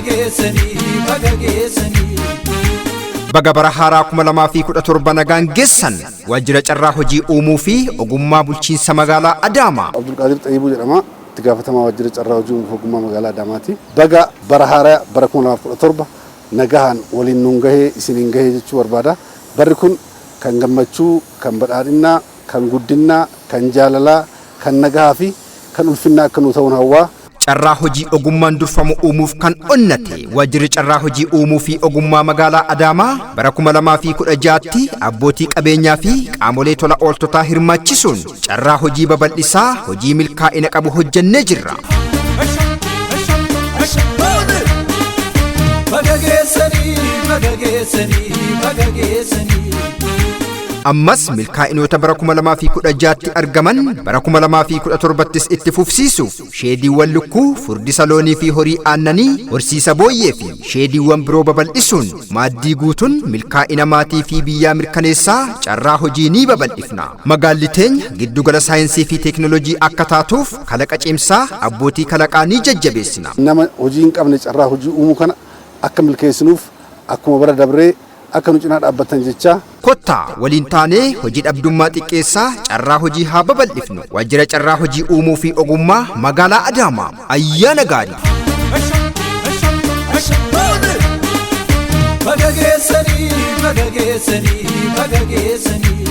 Geessanii, baga geessanii. Baga bara haaraa 2017 nagaan geessan. Waajjira Carraa Hojii Uumuu fi Ogummaa Bulchiinsa Magaalaa Adaamaa. Abdulqaadir Xayyibuu jedhama. Itti gaafatamaa Waajjira Carraa Hojii Uumuuf Ogummaa Magaalaa Adaamaati. Baga bara haaraa bara 2017 nagahaan waliin nuun gahee, isiniin gahee jechuu barbaada. Barri kun kan gammachuu, kan badhaadhinnaa, kan guddinnaa, kan jaalalaa, kan nagahaa fi kan ulfinnaa akka nuu ta'uun hawwaa. Carraa hojii ogummaan durfamu uumuuf kan onnate Waajjirri Carraa Hojii Uumuu fi Ogummaa Magaalaa Adaamaa bara 2016tti abbootii qabeenyaa fi qaamolee tola ooltotaa hirmaachisuun carraa hojii babal'isaa hojii milkaa'ina qabu hojjennee jirra. Baga geessanii, baga geessanii, baga geessanii. Ammas milkaa'inoota bara 2016tti argaman bara 2017ttis itti fufsiisuuf sheediiwwan lukkuu, furdisa loonii fi horii aannanii, horsiisa booyyee fi sheediiwwan biroo babal'isuun maaddii guutuun milkaa'ina maatii fi biyyaa mirkaneessaa carraa hojii ni babal'ifna. Magaalli teenya giddugala saayinsii fi teeknooloojii akka taatuuf kalaqa cimsaa abbootii kalaqaa ni jajjabeessina. Nama hojii hin qabne carraa hojii uumuu kana akka milkeessinuuf akkuma bara dabree akka nu cinaa dhaabbattan jechaa. Kottaa waliin taanee hojii dhabdummaa xiqqeessaa carraa hojii haa babal'ifnu. Waajjira Carraa Hojii Uumuu fi Ogummaa Magaalaa Adaamaa. Ayyaana gaarii! Baga geessanii, baga geessanii, baga geessanii.